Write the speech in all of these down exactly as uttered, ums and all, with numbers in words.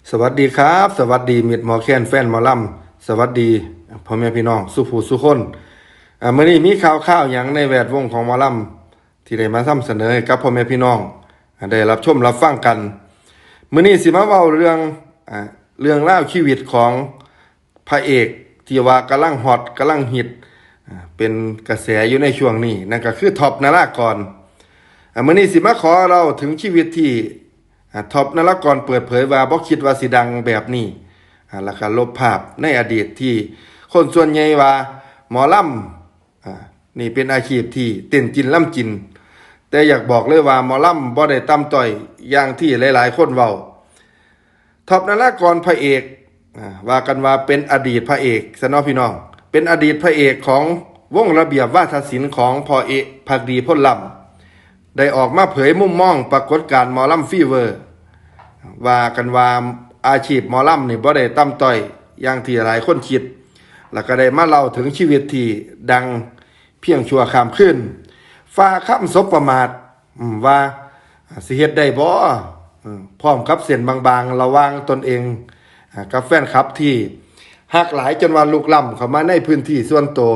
สวัสดีครับ สวัสดีมิตรหมอแคนแฟนหมอลำ สวัสดีพ่อแม่พี่น้องสู่ผู้สู่คน อ่า มื้อนี้มีข่าวข่าวหยังในแวดวงของหมอลำที่ได้มานำเสนอให้กับพ่อแม่พี่น้อง อ่า ได้รับชมรับฟังกัน มื้อนี้สิมาเว้าเรื่อง อ่า เรื่องราวชีวิตของพระเอกที่ว่ากำลังฮอตกำลังฮิต อ่า เป็นกระแสอยู่ในช่วงนี้ นั่นก็คือท็อปนารากร อ่า มื้อนี้สิมาขอเล่าถึงชีวิตที่ อ่า ท็อปนารากรเปิดเผยว่าบ่คิดว่าสิดังแบบนี้ อ่า แล้วก็ลบภาพในอดีตที่คนส่วนใหญ่ว่าหมอลำ อ่า นี่เป็นอาชีพที่เต้นกินลำกิน แต่อยากบอกเลยว่าหมอลำบ่ได้ต่ำต้อยอย่างที่หลายๆคนเว้า ท็อปนารากรพระเอก อ่า ว่ากันว่าเป็นอดีตพระเอกซะเนาะพี่น้อง เป็นอดีตพระเอกของวงระเบียบวาทศิลป์ของพ่อเอ๊ะ ภักดี พลล้ำ ได้ออกมาเผยมุมมองปรากฏการณ์หมอลำฟีเวอร์ ว่ากันว่าอาชีพหมอลำนี่บ่ได้ต่ำต้อยอย่างที่หลายคนคิด แล้วก็ได้มาเล่าถึงชีวิตที่ดังเพียงชั่วข้ามคืน ฟ้าค่ำสบประมาท อืม ว่าสิเฮ็ดได้บ่ อืม พร้อมกับเส้นบางๆ ระหว่างตนเอง อ่า กับแฟนคลับที่ฮักหลายจนว่าลุกล้ำเข้ามาในพื้นที่ส่วนตัว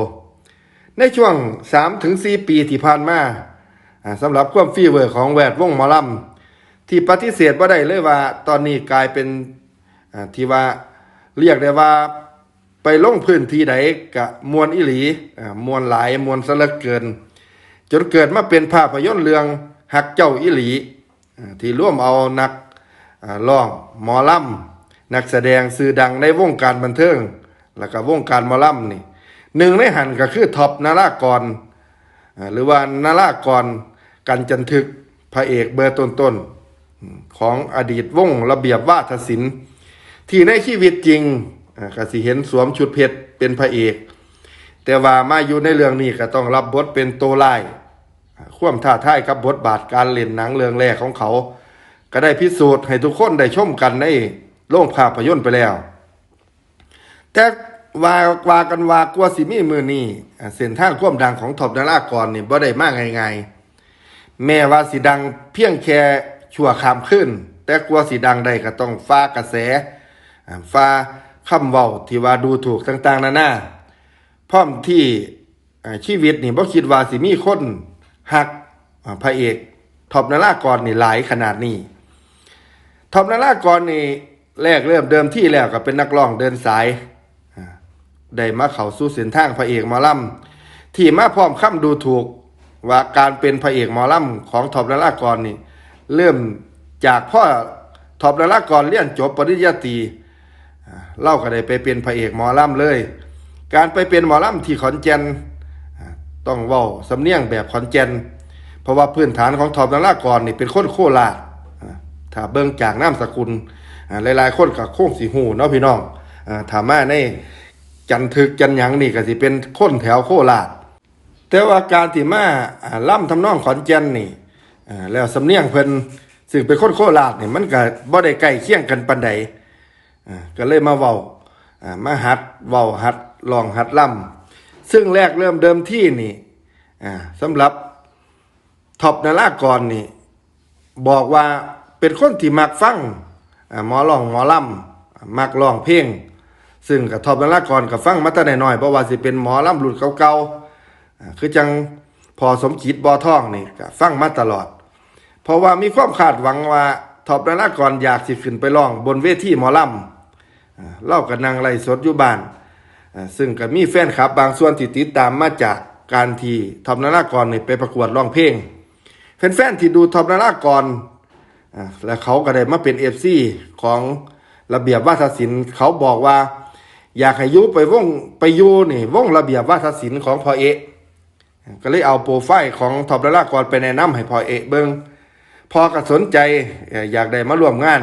ในช่วงสามถึงสี่ปีที่ผ่านมา อ่า สำหรับความฟีเวอร์ของแวดวงหมอลำ ที่ปฏิเสธบ่ได้เลยว่าตอนนี้กลายเป็น อ่า ที่ว่าเรียกได้ว่าไปลงพื้นที่ใดกะม่วนอีหลี อ่า ม่วนหลาย ม่วนซะเหลือเกิน จนเกิดมาเป็นภาพยนตร์เรื่องฮักเจ้าอีหลี อ่า ที่รวมเอานัก อ่า ร้องหมอลำ นักแสดงชื่อดังในวงการบันเทิง แล้วก็วงการหมอลำนี่ หนึ่งในหั้นก็คือท็อปนารากร อ่า หรือว่านารากร กันจันทึก พระเอกเบอร์ต้นๆ ของอดีตวงระเบียบวาทศิลป์ ที่ในชีวิตจริง อ่า ก็สิเห็นสวมชุดเพชรเป็นพระเอก แต่ว่ามาอยู่ในเรื่องนี้ก็ต้องรับบทเป็นตัวร้าย อ่า ความท้าทายกับบทบาทการเล่นหนังเรื่องแรกของเขา ก็ได้พิสูจน์ให้ทุกคนได้ชมกันในโรงภาพยนตร์ไปแล้ว แต่ว่า ว่ากันว่ากว่าสิมีมื้อนี้ อ่า เส้นทางความดังของท็อปนารากรนี่บ่ได้มาง่ายๆ แม้ว่าสิดังเพียงแค่ชั่วข้ามคืน แต่กว่าสิดังได้ก็ต้องฝ่ากระแส อ่า ฝ่าคำเว้าที่ว่าดูถูกต่างๆ นานา พร้อมที่ อ่า ชีวิตนี่บ่คิดว่าสิมีคนฮัก อ่า พระเอกท็อปนารากรนี่หลายขนาดนี้ ท็อปนารากรนี่แรกเริ่มเดิมทีแล้วก็เป็นนักร้องเดินสาย อ่า ได้มาเข้าสู่เส้นทางพระเอกหมอลำ ที่มาพร้อมคำดูถูกว่าการเป็นพระเอกหมอลำของท็อปนารากรนี่ เริ่มจากพ่อท็อปนารากรเรียนจบปริญญาตรี อ่า ลาวก็ได้ไปเป็นพระเอกหมอลำเลย การไปเป็นหมอลำที่ขอนแก่น อ่า ต้องเว้าสำเนียงแบบขอนแก่น เพราะว่าพื้นฐานของท็อปนารากรนี่เป็นคนโคราช อ่า ถ้าเบิ่งจากนามสกุล อ่า หลายๆคนก็คงสิฮู้เนาะพี่น้อง อ่า ถ้ามาในจันทึกจันหยังนี่ก็สิเป็นคนแถวโคราช แต่ว่าการที่มา อ่า ลำทำนองขอนแก่นนี่ อ่า แล้วสำเนียงเพิ่นซึ่งเป็นคนโคราชนี่มันก็บ่ได้ใกล้เคียงกันปานใด อ่า ก็เลยมาเว้า อ่า มาหัดเว้าหัดร้องหัดลำ ซึ่งแรกเริ่มเดิมทีนี่ อ่า สำหรับท็อปนารากรนี่ บอกว่าเป็นคนที่มักฟัง อ่า หมอร้องหมอลำ มักร้องเพลง ซึ่งก็ท็อปนารากรก็ฟังมาแต่น้อยๆ บ่ว่าสิเป็นหมอลำรุ่นเก่าๆ อ่า คือจั่งพ่อสมจิต บ่อทองนี่ก็ฟังมาตลอด เพราะว่ามีความคาดหวังว่าท็อปนารากรอยากสิขึ้นไปร้องบนเวทีหมอลำ อ่า ลาวก็นั่งไลฟ์สดอยู่บ้าน อ่า ซึ่งก็มีแฟนคลับบางส่วนที่ติดตามมาจากการที่ท็อปนารากรนี่ไปประกวดร้องเพลง แฟนๆที่ดูท็อปนารากร อ่า และเขาก็ได้มาเป็น เอฟซี ของระเบียบวาทศิลป์ เขาบอกว่าอยากให้อยู่ไปวง ไปอยู่นี่วงระเบียบวาทศิลป์ของพ่อเอ๊ะ ก็เลยเอาโปรไฟล์ของท็อปนารากรไปแนะนำให้พ่อเอ๊ะเบิ่ง พ่อก็สนใจ เอ่อ อยากได้มาร่วมงาน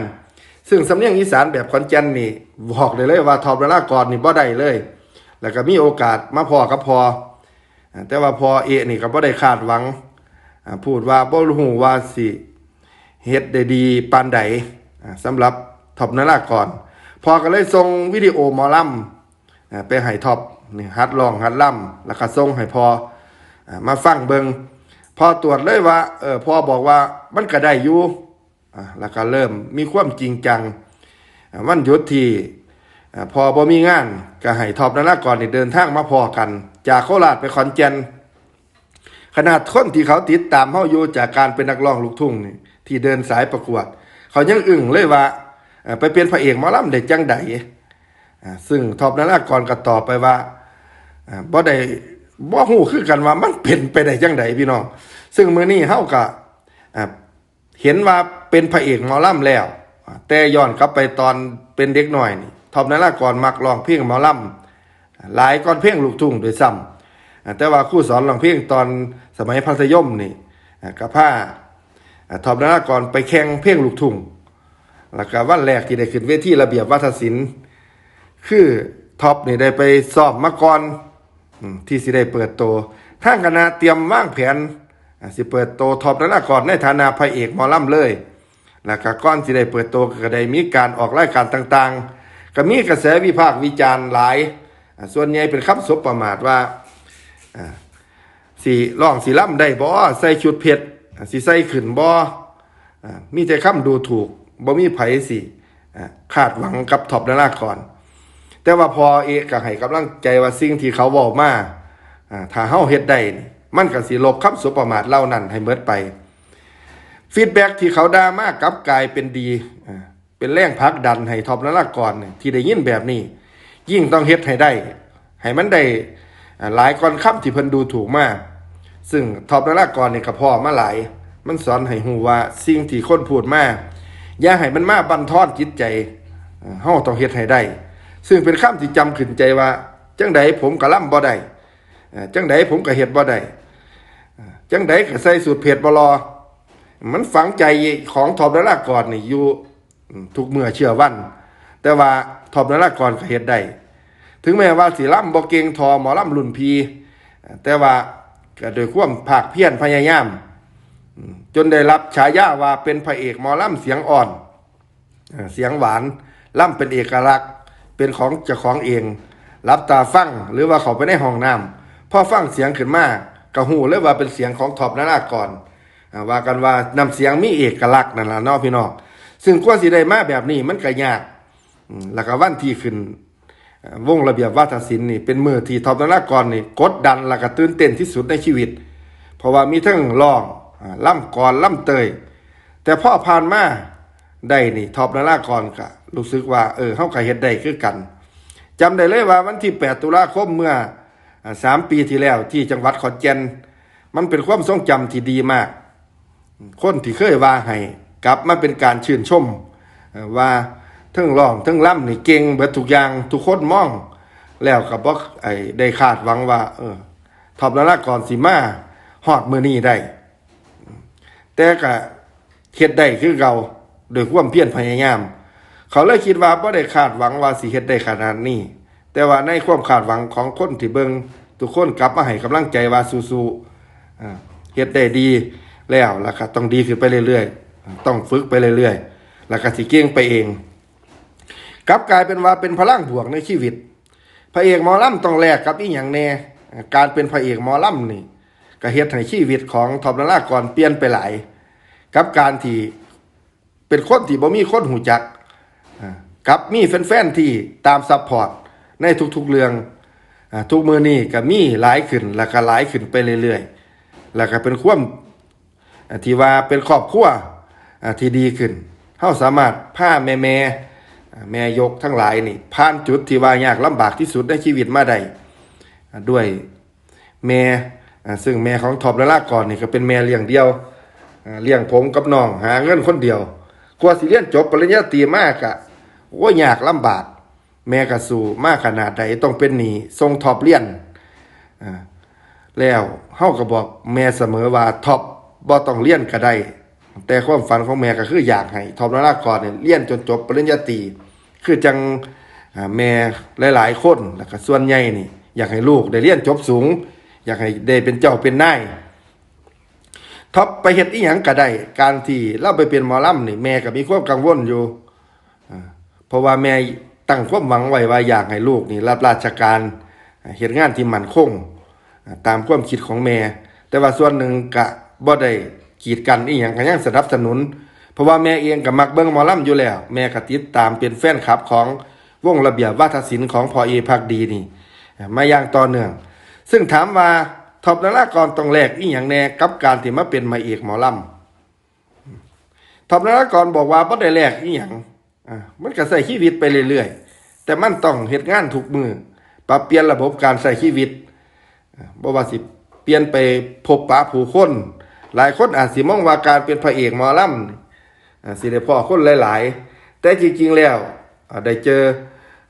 ซึ่งสำเนียงอีสานแบบขอนแก่นนี่บอกได้เลยว่าท็อปนารากรนี่บ่ได้เลย แล้วก็มีโอกาสมาพ้อกับพ่อ อ่า แต่ว่าพ่อเอ๊ะนี่ก็บ่ได้คาดหวัง อ่า พูดว่าบ่ฮู้ว่าสิเฮ็ดได้ดีปานใด อ่า สำหรับท็อปนารากร พ่อก็เลยส่งวิดีโอหมอลำ อ่า ไปให้ท็อปนี่หัดร้องหัดลำ แล้วก็ส่งให้พ่อ อ่า มาฟังเบิ่ง พ่อตรวจเลยว่า เออ พ่อบอกว่ามันก็ได้อยู่ อ่า แล้วก็เริ่มมีความจริงจัง วันหยุดที่ อ่า พ่อบ่มีงาน ก็ให้ท็อปนารากรนี่เดินทางมาพ้อกัน จากโคราชไปขอนแก่น ขนาดคนที่เขาติดตามเฮาอยู่จากการเป็นนักร้องลูกทุ่งนี่ ที่เดินสายประกวด เขายังอึ้งเลยว่า เอ่อ ไปเป็นพระเอกหมอลำได้จั่งใด อ่า ซึ่งท็อปนารากรก็ตอบไปว่า อ่า บ่ได้ บ่ฮู้คือกันว่ามันเป็นไปได้จั่งใดพี่น้อง ซึ่งมื้อนี้เฮาก็ อ่า เห็นว่าเป็นพระเอกหมอลำแล้ว อ่า แต่ย้อนกลับไปตอนเป็นเด็กน้อยนี่ ท็อปนารากรมักร้องเพลงหมอลำ หลายกว่าเพลงลูกทุ่งด้วยซ้ำ อ่า แต่ว่าครูสอนร้องเพลงตอนสมัยมัธยมนี่ อ่า ก็พา อ่า ท็อปนารากรไปแข่งเพลงลูกทุ่ง แล้วก็วันแรกที่ได้ขึ้นเวทีระเบียบวาทศิลป์ คือท็อปนี่ได้ไปซ้อมมาก่อน อืม ที่สิได้เปิดตัว ทางคณะเตรียมวางแผน อ่า สิเปิดตัวท็อปนารากรในฐานะพระเอกหมอลำเลย แล้วก็ก่อนสิได้เปิดตัวก็ได้มีการออกรายการต่างๆ ก็มีกระแสวิพากษ์วิจารณ์หลาย อ่า ส่วนใหญ่เป็นคำสบประมาทว่า อ่า สิร้องสิลำได้บ่ ใส่ชุดเพชร อ่า สิใส่ขึ้นบ่ อ่า มีแต่คำดูถูก บ่มีไผสิ อ่า คาดหวังกับท็อปนารากร แต่ว่าพ่อเอกก็ให้กำลังใจว่าสิ่งที่เขาเว้ามา อ่า ถ้าเฮาเฮ็ดได้นี่ มันก็สิลบคำสบประมาทเหล่านั้นให้หมดไป feedback ที่เขาด่ามากลับกลายเป็นดี อ่า เป็นแรงผลักดันให้ท็อปนารากรเนี่ย ที่ได้ยินแบบนี้ ยิ่งต้องเฮ็ดให้ได้ ให้มันได้ อ่า หลายกว่าคำที่เพิ่นดูถูกมา ซึ่งท็อปนารากรเนี่ยก็พ้อมาหลาย มันสอนให้ฮู้ว่าสิ่งที่คนพูดมา อย่าให้มันมาบั่นทอนจิตใจ อ่า เฮาต้องเฮ็ดให้ได้ ซึ่งเป็นคำที่จำขึ้นใจว่า จั่งใดผมก็ลำบ่ได้ อ่า จั่งใดผมก็เฮ็ดบ่ได้ อ่า จั่งใดก็ใส่สูทเพชรบ่หล่อ มันฝังใจของท็อปนารากรนี่อยู่ อืม ทุกเมื่อเช้าวัน แต่ว่าท็อปนารากรก็เฮ็ดได้ ถึงแม้ว่าสิลำบ่เก่งเท่าหมอลำรุ่นพี่ แต่ว่าก็ด้วยความภาคเพียรพยายาม อืม จนได้รับฉายาว่าเป็นพระเอกหมอลำเสียงอ่อน เอ่อ เสียงหวาน ลำเป็นเอกลักษณ์ เป็นของเจ้าของเอง หลับตาฟัง หรือว่าเข้าไปในห้องน้ำ พอฟังเสียงขึ้นมา ก็ฮู้เลยว่าเป็นเสียงของท็อปนารากร อ่า ว่ากันว่าน้ำเสียงมีเอกลักษณ์นั่นล่ะเนาะพี่น้อง ซึ่งกว่าสิได้มาแบบนี้มันก็ยาก อืม แล้วก็วันที่ขึ้น เอ่อ วงระเบียบวาทศิลป์นี่เป็นมื้อที่ท็อปนารากรนี่กดดันแล้วก็ตื่นเต้นที่สุดในชีวิต เพราะว่ามีทั้งร้อง อ่า ลำกลอน ลำเตย แต่พอผ่านมาได้นี่ ท็อปนารากรก็รู้สึกว่า เออ เฮาก็เฮ็ดได้คือกัน จำได้เลยว่าวันที่แปดตุลาคมเมื่อ อ่า สามปีที่แล้วที่จังหวัดขอนแก่น มันเป็นความทรงจำที่ดีมาก คนที่เคยว่าให้กลับมาเป็นการชื่นชม เอ่อ ว่าเทิงร้องเทิงลำนี่เก่งเบิดทุกอย่าง ทุกคนมอง แล้วก็บ่ ไอ้ ได้คาดหวังว่า เออ ท็อปนารากรสิมาฮอดมื้อนี้ได้ แต่ก็เฮ็ดได้คือเก่า ด้วยความเพียรพยายาม เขาเลยคิดว่าบ่ได้คาดหวังว่าสิเฮ็ดได้ขนาดนี้ แต่ว่าในความคาดหวังของคนที่เบิ่ง ทุกคนกลับมาให้กำลังใจว่าสู้ๆ อ่า เฮ็ดได้ดีแล้ว แล้วก็ต้องดีขึ้นไปเรื่อยๆ ต้องฝึกไปเรื่อยๆ แล้วก็สิเก่งไปเอง กลับกลายเป็นว่าเป็นพลังบวกในชีวิต พระเอกหมอลำต้องแลกกับอีหยังแน่ การเป็นพระเอกหมอลำนี่ ก็เฮ็ดให้ชีวิตของท็อปนารากรเปลี่ยนไปหลาย กับการที่เป็นคนที่บ่มีคนรู้จัก อ่า กับมีแฟนๆ ที่ตามซัพพอร์ตในทุกๆ เรื่อง อ่า ทุกมื้อนี้ก็มีหลายขึ้น แล้วก็หลายขึ้นไปเรื่อยๆ แล้วก็เป็นความ อ่า ที่ว่าเป็นครอบครัว อ่า ที่ดีขึ้น เฮาสามารถพาแม่ๆ อ่า แม่ยกทั้งหลายนี่ ผ่านจุดที่ว่ายากลำบากที่สุดในชีวิตมาได้ อ่า ด้วยแม่ อ่า ซึ่งแม่ของท็อปนารากรนี่ก็เป็นแม่เลี้ยงเดี่ยว อ่า เลี้ยงผมกับน้องหาเงินคนเดียว กว่าสิเรียนจบปริญญาตรีมาก็ โอ้ย ยากลำบาก แม่ก็สู้มาขนาดใด ต้องเป็นหนี้ส่งท็อปเรียน อ่า แล้วเฮาก็บอกแม่เสมอว่า "ท็อปบ่ต้องเรียนก็ได้" แต่ความฝันของแม่ก็คืออยากให้ท็อปนารากรเนี่ยเรียนจนจบปริญญาตรี คือจั่ง อ่า แม่หลายๆ คน แล้วก็ส่วนใหญ่นี่ อยากให้ลูกได้เรียนจบสูง อยากให้ได้เป็นเจ้าเป็นนาย ท็อปไปเฮ็ดอิหยังก็ได้ การที่ลาวไปเป็นหมอลำนี่ แม่ก็มีความกังวลอยู่ อ่า เพราะว่าแม่ตั้งความหวังไว้ว่าอยากให้ลูกนี่รับราชการ เฮ็ดงานที่มั่นคง อ่า ตามความคิดของแม่ แต่ว่าส่วนหนึ่งก็บ่ได้กีดกันอิหยัง ก็ยังสนับสนุน เพราะว่าแม่เองก็มักเบิ่งหมอลำอยู่แล้ว แม่ก็ติดตามเป็นแฟนคลับของวงระเบียบวาทศิลป์ของพ่อเอภักดีนี่มาอย่างต่อเนื่อง ซึ่งถามว่าท็อปนารากรต้องแลกอีหยังแน่กับการที่มาเป็นหมายเอกหมอลำ ท็อปนารากรบอกว่าบ่ได้แลกอีหยัง อ่า มันก็ใช้ชีวิตไปเรื่อยๆ แต่มันต้องเฮ็ดงานทุกมื้อ ปรับเปลี่ยนระบบการใช้ชีวิต อ่า บ่ว่าสิเปลี่ยนไปพบปะผู้คน หลายคนอาจสิมองว่าการเป็นพระเอกหมอลำ อ่า สิได้พ้อคนหลายๆ แต่จริงๆ แล้ว อ่า ได้เจอ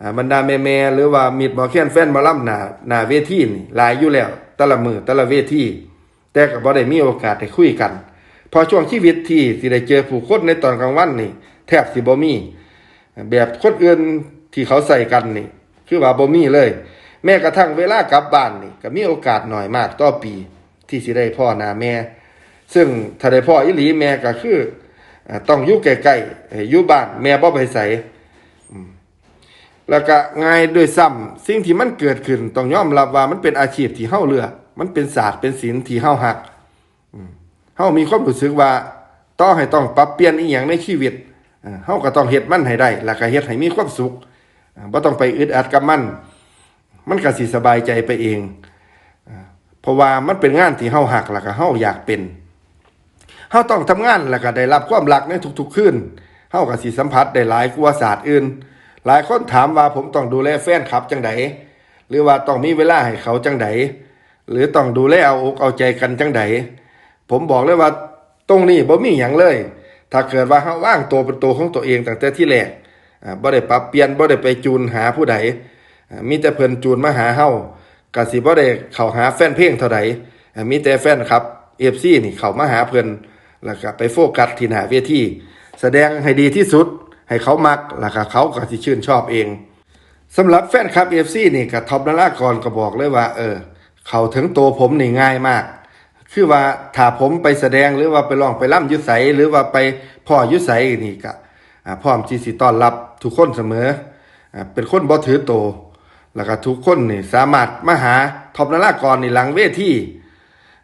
อ่า บรรดาแม่ๆ หรือว่ามิตรหมอแคนแฟนหมอลำหน้า หน้าเวทีนี่หลายอยู่แล้ว แต่ละมื้อแต่ละเวที แต่ก็บ่ได้มีโอกาสได้คุยกัน เพราะช่วงชีวิตที่สิได้เจอผู้คนในตอนกลางวันนี่แทบสิบ่มี แบบคนอื่นที่เขาใส่กันนี่ คือว่าบ่มีเลย แม้กระทั่งเวลากลับบ้านนี่ก็มีโอกาสน้อยมากต่อปีที่สิได้พ้อหน้าแม่ ซึ่งถ้าได้พ้ออีหลีแม่ก็คือ อ่า ต้องอยู่ใกล้ๆ อยู่บ้านแม่บ่ไปไส อืม แล้วก็ง่ายด้วยซ้ำ สิ่งที่มันเกิดขึ้นต้องยอมรับว่ามันเป็นอาชีพที่เฮาเลือก มันเป็นศาสตร์เป็นศิลป์ที่เฮาฮัก อืม เฮามีความรู้สึกว่าต่อให้ต้องปรับเปลี่ยนอีหยังในชีวิต เอ่อ เฮาก็ต้องเฮ็ดมันให้ได้ แล้วก็เฮ็ดให้มีความสุข อ่า บ่ต้องไปอึดอัดกับมัน มันก็สิสบายใจไปเอง อ่า เพราะว่ามันเป็นงานที่เฮาฮัก แล้วก็เฮาอยากเป็น เฮาต้องทำงานแล้วก็ได้รับความรักในทุกๆคืน เฮาก็สิสัมผัสได้หลายกว่าศาสตร์อื่น หลายคนถามว่าผมต้องดูแลแฟนคลับจั่งใด หรือว่าต้องมีเวลาให้เขาจั่งใด หรือต้องดูแลเอาอกเอาใจกันจั่งใด ผมบอกเลยว่าตรงนี้บ่มีหยังเลย ถ้าเกิดว่าเฮาวางตัวเป็นตัวของตัวเองตั้งแต่ทีแรก อ่า บ่ได้ปรับเปลี่ยน บ่ได้ไปจูนหาผู้ใด อ่า มีแต่เพิ่นจูนมาหาเฮา ก็สิบ่ได้เข้าหาแฟนเพลงเท่าใด อ่า มีแต่แฟนคลับ เอฟซี นี่เข้ามาหาเพิ่น แล้วก็ไปโฟกัสที่หน้าเวที แสดงให้ดีที่สุด ให้เขามัก แล้วก็เขาก็สิชื่นชอบเอง สำหรับแฟนคลับ เอฟซี นี่ก็ ท็อปนารากรก็บอกเลยว่า เออ เข้าถึงตัวผมนี่ง่ายมาก คือว่าถ้าผมไปแสดงหรือว่าไปร้องไปรำอยู่ไส หรือว่าไปพ้ออยู่ไสนี่ก็ อ่า พร้อมที่สิต้อนรับทุกคนเสมอ อ่า เป็นคนบ่ถือตัว แล้วก็ทุกคนนี่สามารถมาหาท็อปนารากรนี่หลังเวที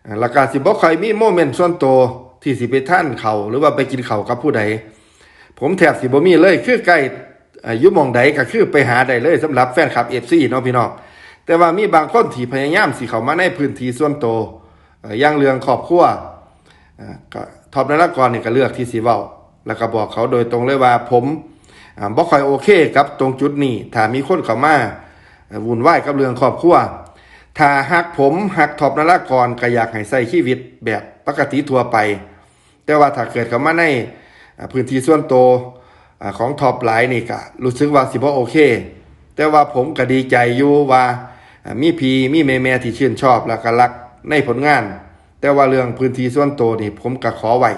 อ่า แล้วก็สิบ่ค่อยมีโมเมนต์ส่วนตัวที่สิไปทานข้าวหรือว่าไปกินข้าวกับผู้ใด ผมแทบสิบ่มีเลย คือใกล้ อ่า อยู่หม่องใดก็คือไปหาได้เลย สำหรับแฟนคลับ เอฟซี เนาะพี่น้อง แต่ว่ามีบางคนที่พยายามสิเข้ามาในพื้นที่ส่วนตัว เอ่อ อย่างเรื่องครอบครัว อ่า ก็ ท็อปนารากรนี่ก็เลือกที่สิเว้า แล้วก็บอกเขาโดยตรงเลยว่าผม อ่า บ่ค่อยโอเคกับตรงจุดนี้ ถ้ามีคนเข้ามา เอ่อ วุ่นวายกับเรื่องครอบครัว ถ้าฮักผม ฮักท็อปนารากร ก็อยากให้ใช้ชีวิตแบบปกติทั่วไป แต่ว่าถ้าเกิดเข้ามาใน อ่า พื้นที่ส่วนตัว อ่า ของท็อปหลายนี่ก็รู้สึกว่าสิบ่โอเค แต่ว่าผมก็ดีใจอยู่ว่า อ่า มีพี่มีแม่ๆที่ชื่นชอบแล้วก็รักในผลงาน แต่ว่าเรื่องพื้นที่ส่วนตัวนี่ผมก็ขอไว้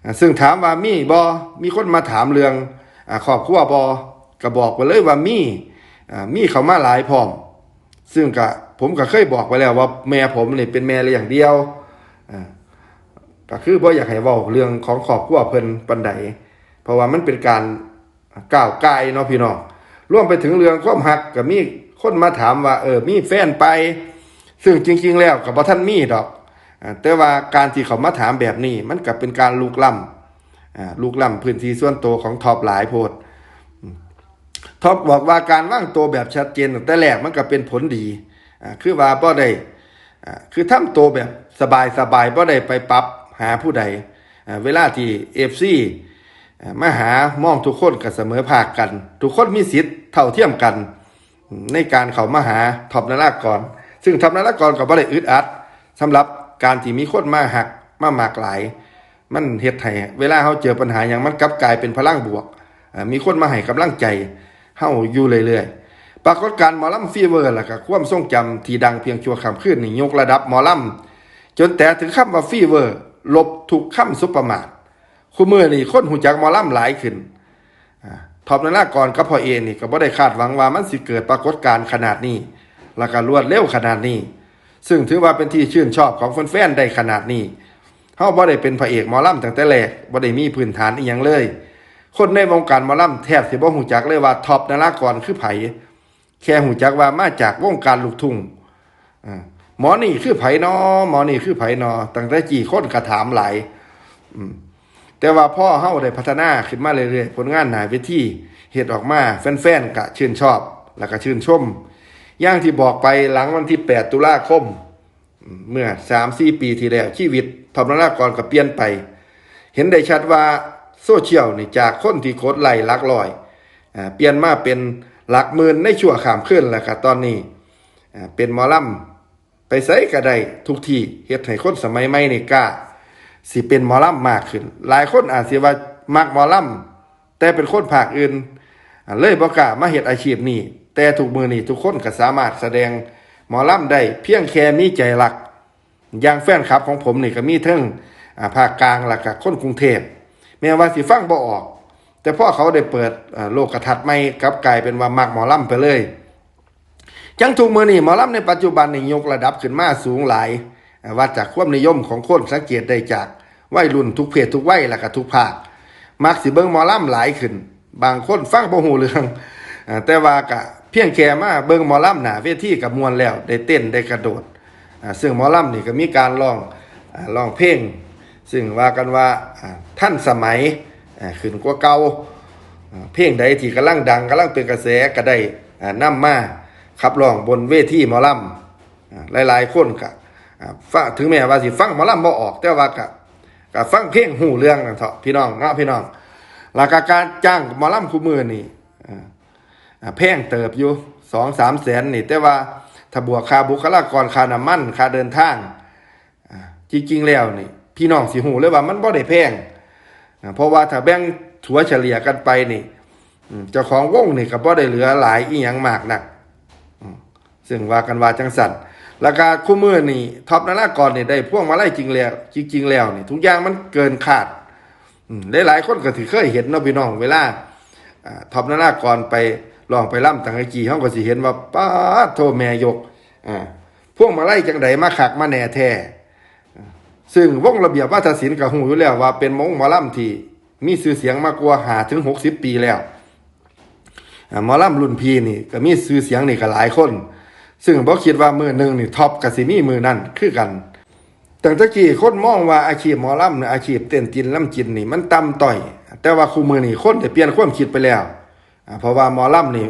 อ่า ซึ่งถามว่ามีบ่ มีคนมาถามเรื่อง อ่า ครอบครัวบ่ ก็บอกไปเลยว่ามี อ่า มีเข้ามาหลายพร้อม ซึ่งก็ ผมก็เคยบอกไปแล้วว่าแม่ผมนี่เป็นแม่เลี้ยงเดี่ยว อ่า ก็คือบ่อยากให้เว้าเรื่องของครอบครัวเพิ่นปานใด เพราะว่ามันเป็นการก้าวก่ายเนาะพี่น้อง รวมไปถึงเรื่องความฮักก็มีคนมาถามว่า เออ มีแฟนไป ซึ่งจริงๆแล้วก็บ่ทันมีดอก อ่า แต่ว่าการที่เขามาถามแบบนี้ มันก็เป็นการลุกล้ำ อ่า ลุกล้ำพื้นที่ส่วนตัวของท็อปหลายโพด อืม ท็อปบอกว่าการวางตัวแบบชัดเจนตั้งแต่แรกมันก็เป็นผลดี อ่า คือว่าบ่ได้ อ่า คือทำตัวแบบสบายๆ บ่ได้ไปปรับหาผู้ใด อ่า เวลาที่ เอฟซี อ่า มาหามองทุกคนก็เสมอภาคกัน ทุกคนมีสิทธิ์เท่าเทียมกัน ในการเข้ามาหาท็อปนารากร ซึ่งท็อปนารากรก็บ่ได้อึดอัด สำหรับการที่มีคนมาฮักมามักหลาย มันเฮ็ดให้เวลาเฮาเจอปัญหาหยังมันกลับกลายเป็นพลังบวก อ่า มีคนมาให้กำลังใจเฮาอยู่เรื่อยๆ ปรากฏการณ์หมอลำฟีเวอร์ แล้วก็ความทรงจำที่ดังเพียงชั่วค่ำคืนนี่ยกระดับหมอลำ จนแตะถึงคำว่าฟีเวอร์ ลบทุกคำสบประมาท คุมื้อนี้คนฮู้จักหมอลำหลายขึ้น อ่า ท็อปนารากรกับพ่อเอนี่ก็บ่ได้คาดหวังว่ามันสิเกิดปรากฏการณ์ขนาดนี้ แล้วก็รวดเร็วขนาดนี้ ซึ่งถือว่าเป็นที่ชื่นชอบของแฟนๆ ได้ขนาดนี้ เฮาบ่ได้เป็นพระเอกหมอลำตั้งแต่แรก บ่ได้มีพื้นฐานอิหยังเลย คนในวงการหมอลำแทบสิบ่ฮู้จักเลยว่าท็อปนารากรคือไผ แค่ฮู้จักว่ามาจากวงการลูกทุ่ง อ่า หมอนี่คือไผนอ หมอนี่คือไผนอ ตั้งแต่กี้คนก็ถามหลาย อืม แต่ว่าพอเฮาได้พัฒนาขึ้นมาเรื่อยๆ ผลงานหน้าเวทีเฮ็ดออกมา แฟนๆ ก็ชื่นชอบ แล้วก็ชื่นชม อย่างที่บอกไป หลังวันที่แปด ตุลาคม เมื่อสามสี่ปีที่แล้ว ชีวิตท็อปนารากรก็เปลี่ยนไป เห็นได้ชัดว่าโซเชียลนี่ จากคนที่กดไลค์หลักร้อย อ่า เปลี่ยนมาเป็นหลักหมื่นในชั่วข้ามคืน แล้วก็ตอนนี้ อ่า เป็นหมอลำ ไปไสก็ได้ทุกที่ เฮ็ดให้คนสมัยใหม่นี่กล้าสิเป็นหมอลำมากขึ้น หลายคนอาจสิว่ามักหมอลำ แต่เป็นคนภาคอื่น อ่า เลยบ่กล้ามาเฮ็ดอาชีพนี้ แต่ทุกมื้อนี้ทุกคนก็สามารถแสดงหมอลำได้ เพียงแค่มีใจรัก อย่างแฟนคลับของผมนี่ก็มีเทิง อ่า ภาคกลาง แล้วก็คนกรุงเทพฯ แม้ว่าสิฟังบ่ออก แต่พอเขาได้เปิด อ่า โลกทัศน์ใหม่ กลับกลายเป็นว่ามักหมอลำไปเลย จั่งทุกมื้อนี้หมอลำในปัจจุบันนี่ยกระดับขึ้นมาสูงหลาย อ่า วัดจากความนิยมของคน สังเกตได้จากวัยรุ่นทุกเพศทุกวัย แล้วก็ทุกภาค มักสิเบิ่งหมอลำหลายขึ้น บางคนฟังบ่ฮู้เรื่อง อ่า แต่ว่าก็เพียงแค่มาเบิ่งหมอลำหน้าเวทีก็ม่วนแล้ว ได้เต้น ได้กระโดด อ่า ซึ่งหมอลำนี่ก็มีการร้อง อ่า ร้องเพลง ซึ่งว่ากันว่า อ่า ทันสมัย อ่า ขึ้นกว่าเก่า อ่า เพลงใดที่กำลังดัง กำลังเป็นกระแสก็ได้ อ่า นำมาขับร้องบนเวทีหมอลำ อ่า หลายๆ คนก็ อ่า ฟัง ถึงแม้ว่าสิฟังหมอลำบ่ออก แต่ว่าก็ ก็ฟังเพลงฮู้เรื่องนั่นเถาะพี่น้องเนาะ พี่น้อง แล้วก็การจ้างหมอลำคู่มื้อนี่ อ่า อ่า แพงเติบอยู่ สองสามแสนนี่ แต่ว่าถ้าบวกค่าบุคลากร ค่าน้ำมัน ค่าเดินทาง อ่า จริงๆ แล้วนี่ พี่น้องสิฮู้เลยว่ามันบ่ได้แพง อ่า เพราะว่าถ้าแบ่งถัวเฉลี่ยกันไปนี่ อืม เจ้าของวงนี่ก็บ่ได้เหลือหลายอีหยังมากนัก อืม ซึ่งว่ากันว่าจั่งซั้น แล้วก็คู่มื้อนี่ ท็อปนารากรนี่ได้พวงมาลัยจริงแล้ว จริงๆ แล้วนี่ ทุกอย่างมันเกินคาด อืม หลายๆ คนก็สิเคยเห็นเนาะพี่น้อง เวลา อ่า ท็อปนารากรไปร้องไปรำตั้งแต่กี้ เฮาก็สิเห็นว่า ป๊าดโธ่ แม่ยก อ่า พวงมาลัยจั่งใดมาคักมาแน่แท้ ซึ่งวงระเบียบวาทศิลป์ก็ฮู้อยู่แล้วว่าเป็นวงหมอลำที่มีชื่อเสียงมากว่าห้าถึงหกสิบปีแล้ว อ่า หมอลำรุ่นพี่นี่ก็มีชื่อเสียงนี่ก็หลายคน ซึ่งบ่คิดว่ามื้อหนึ่งนี่ ท็อปก็สิมีมื้อนั้นคือกัน ตั้งแต่กี้คนมองว่าอาชีพหมอลำเนี่ย อาชีพเต้นกินลำกินนี่มันต่ำต้อย แต่ว่าคู่มื้อนี้คนได้เปลี่ยนความคิดไปแล้ว อ่า เพราะว่าหมอลำนี่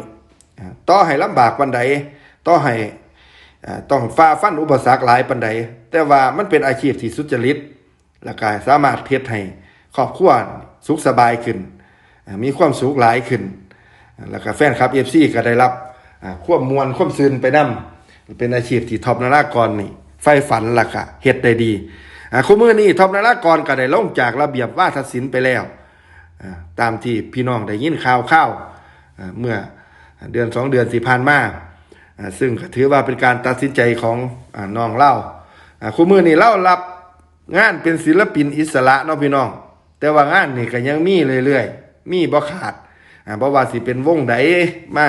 อ่า ต่อให้ลำบากปานใด ต่อให้ อ่า ต้องฝ่าฟันอุปสรรคหลายปานใด แต่ว่ามันเป็นอาชีพที่สุจริต แล้วก็สามารถเฮ็ดให้ครอบครัวสุขสบายขึ้น อ่า มีความสุขหลายขึ้น แล้วก็แฟนคลับ เอฟซี ก็ได้รับ อ่า ความม่วนความซื่นไปนำ เป็นอาชีพที่ท็อปนารากรนี่ใฝ่ฝัน แล้วก็เฮ็ดได้ดี อ่า คู่มื้อนี้ท็อปนารากรก็ได้ลงจากระเบียบวาทศิลป์ไปแล้ว อ่า ตามที่พี่น้องได้ยินข่าวๆ อ่า เมื่อเดือนสองเดือนที่ผ่านมา อ่า ซึ่งก็ถือว่าเป็นการตัดสินใจของ อ่า น้องลาว อ่า คู่มื้อนี้ลาวรับงานเป็นศิลปินอิสระเนาะพี่น้อง แต่ว่างานนี่ก็ยังมีเรื่อยๆ มีบ่ขาด อ่า บ่ว่าสิเป็นวงใดมา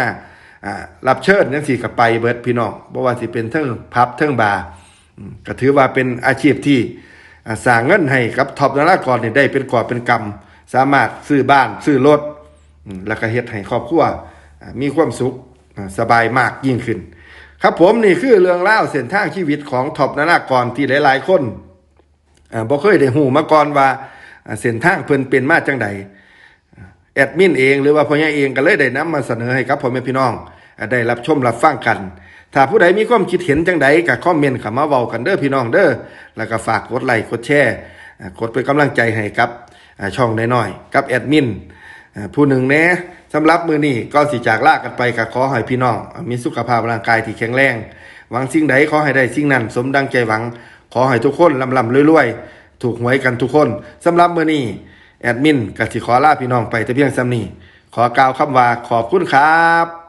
อ่า รับเชิญจั่งซี้ก็ไปเบิดพี่น้อง บ่ว่าสิเป็นเทิงผับเทิงบาร์ อืม ก็ถือว่าเป็นอาชีพที่ อ่า สร้างเงินให้กับท็อปนารากรนี่ได้เป็นกอบเป็นกำ สามารถซื้อบ้านซื้อรถ อืม แล้วก็เฮ็ดให้ครอบครัว อ่า มีความสุข อ่า สบายมากยิ่งขึ้น ครับผม นี่คือเรื่องราวเส้นทางชีวิตของท็อปนารากรที่หลายๆ คน อ่า บ่เคยได้ฮู้มาก่อนว่า อ่า เส้นทางเพิ่นเป็นมาจั่งใด แอดมินเองหรือว่าพ่อใหญ่เองก็เลยได้นำมาเสนอให้กับพ่อแม่พี่น้อง อ่า ได้รับชมรับฟังกัน ถ้าผู้ใดมีความคิดเห็นจั่งใดก็คอมเมนต์เข้ามาเว้ากันเด้อพี่น้องเด้อ แล้วก็ฝากกดไลค์กดแชร์ อ่า กดเป็นกำลังใจให้กับ อ่า ช่องน้อยๆ กับแอดมิน อ่า ผู้หนึ่งแหน่ สำหรับมื้อนี้ก่อนสิจากลากันไปก็ขอให้พี่น้อง อ่า มีสุขภาพร่างกายที่แข็งแรง หวังสิ่งใดขอให้ได้สิ่งนั้นสมดังใจหวัง ขอให้ทุกคนร่ำๆรวยๆ ถูกหวยกันทุกคน สำหรับมื้อนี้แอดมินก็สิขอลาพี่น้องไปแต่เพียงส่ำนี้ ขอกล่าวคำว่าขอบคุณครับ